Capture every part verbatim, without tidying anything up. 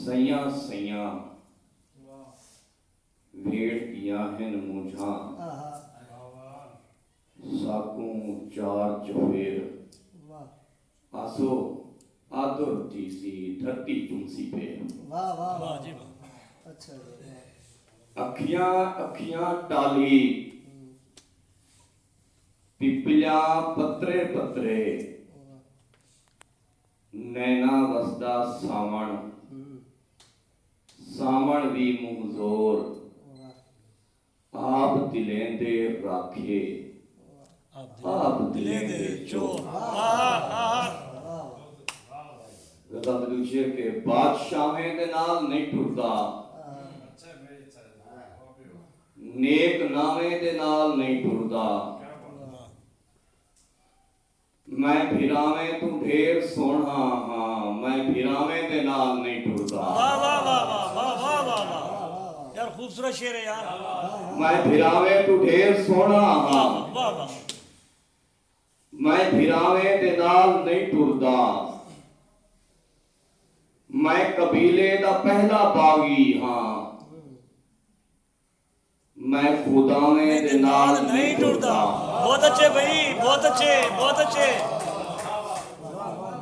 سئیاں سئیاں ویڑھ ڳیاں ہن مونجھاں، ساکوں چار چفیر۔ آسو آدر تھیسی، دھرتی چمسی پیر۔ واہ واہ واہ جی واہ۔ اچھا جی۔ اکھیاں اکھیاں ٹالی، پپلیاں پترے پترے، نینا وسدا ساوݨ، ساوݨ وی منہ زور، آپ دلیں دے راکھے، آپ دلیں دے چور۔ غزل دے ݙو شعر کہ بادشاہیں دے نال نئیں ٹردا، نیک ناویں دے نال نئیں ٹردا۔ میں بھراویں توں ڈھیر سوہݨا ہاں، میں بھراویں دے نال نئیں ٹردا۔ واہ واہ واہ واہ واہ واہ واہ واہ واہ۔ یار خوبصورت شعر ہے یار۔ میں بھراویں توں ڈھیر سوہݨا ہاں، واہ واہ۔ میں بھراویں دے نال نئیں ٹردا۔ میں قبیلے دا پہلا باغی ہاں، میں خداویں دے نال نئیں ٹردا۔ بہت اچھے بھائی، بہت اچھے، بہت اچھے۔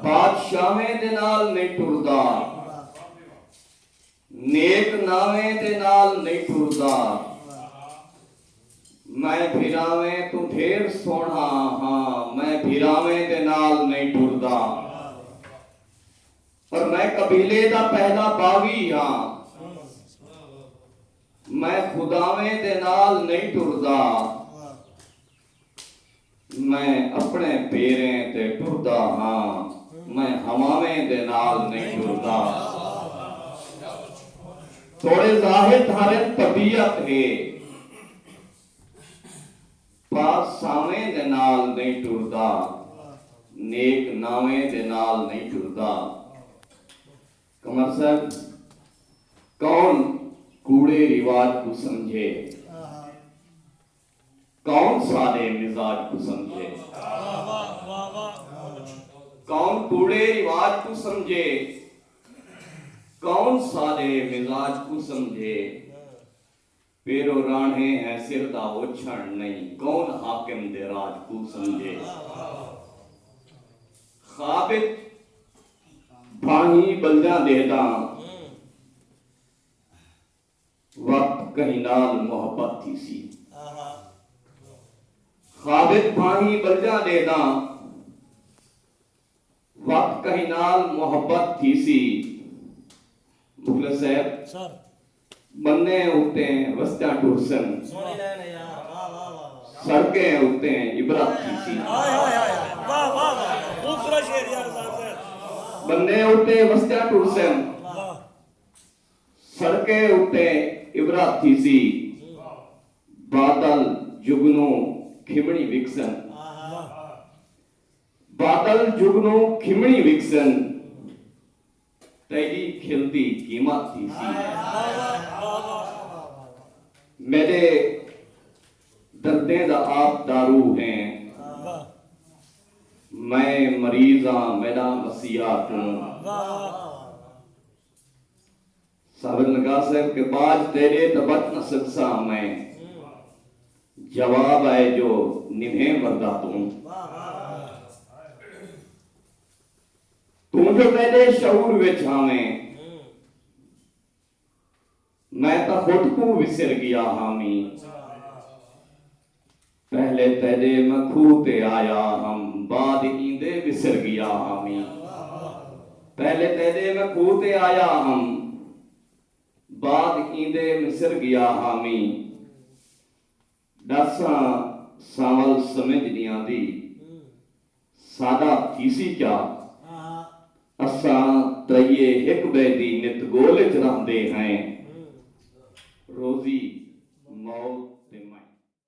بادشاہیں دے نال نئیں ٹردا، نیک ناویں دے نال نئیں ٹردا۔ میں بھراویں توں ڈھیر سوہݨا ہاں، میں بھراویں دے نال نئیں ٹردا۔ پر میں قبیلے دا پہلا باغی ہاں، میں خداویں دے نال نئیں ٹردا۔ میں اپݨے پیریں تے ٹردا ہاں، میں ہواویں دے نال نئیں ٹردا۔ توڑے زاہد ہر ہک طبیعت ہے، پاساویں دے نال نئیں ٹردا، نیک ناویں دے نال نئیں ٹردا۔ قمر صاحب، کون کوڑے رواج کوں سمجھے؟ کون سادے مزاج کوں سمجھے؟ کون کوڑے رواج کوں سمجھے؟ کون سادے مزاج کوں سمجھے؟ پیرو راہݨے ہیں سر دا اوچھݨ نئیں، کون حاکم دے راج کوں سمجھے؟ خواب اچ بھانہی ٻلدیاں ݙیہداں، وقت کہیں نال محبت تھیسی۔ خواب اچ بھانہی ٻلدیاں ݙیہداں، وقت کہیں نال محبت تھیسی۔ مخلص صاحب، سر۔ بنیں اتے وستیاں ٹرسن، سوہݨی لائن ہے یار، واہ واہ واہ واہ۔ سڑکیں اتے عبرت تھیسی۔ ہائے ہائے ہائے ہائے۔ واہ واہ واہ واہ۔ خوبصورت شعر یار صاحب صاحب۔ بنیں اتے وستیاں ٹرسن، واہ۔ سڑکیں اتے عبرت تھیسی۔ بادل جگنوں کھمݨی وکسن، بادل جگنوں کھمݨی وکسن، تیݙی کھل دی قیمت تھیسی۔ میݙے دردیں دا آپ دارو ہیں، میں مریض ہاں میݙا مسیحا توں۔ صابر نگار صاحب کہ باج تیݙے تاں بچ نہ سڳساں میں، جواب آئے جو نبھیں مردا توں۔ توں جو میݙے شعور وچ ہاویں، میں تاں خود کوں وسر ڳیا ہامی۔ پہلے تیݙے میں کھوہ تے آیا ہم، بعد ایندے وسر ڳیا ہامی۔ پہلے تیݙے میں کھوہ تے آیا ہم، بعد ایندے وسر ڳیا ہامی۔ ݙساں سانول سمجھ ݙیاں دی، ساݙا تھیسی کیا؟ اساں تریے ہک ٻئے دی نت ڳول اچ رہندے ہیں۔ روزی موت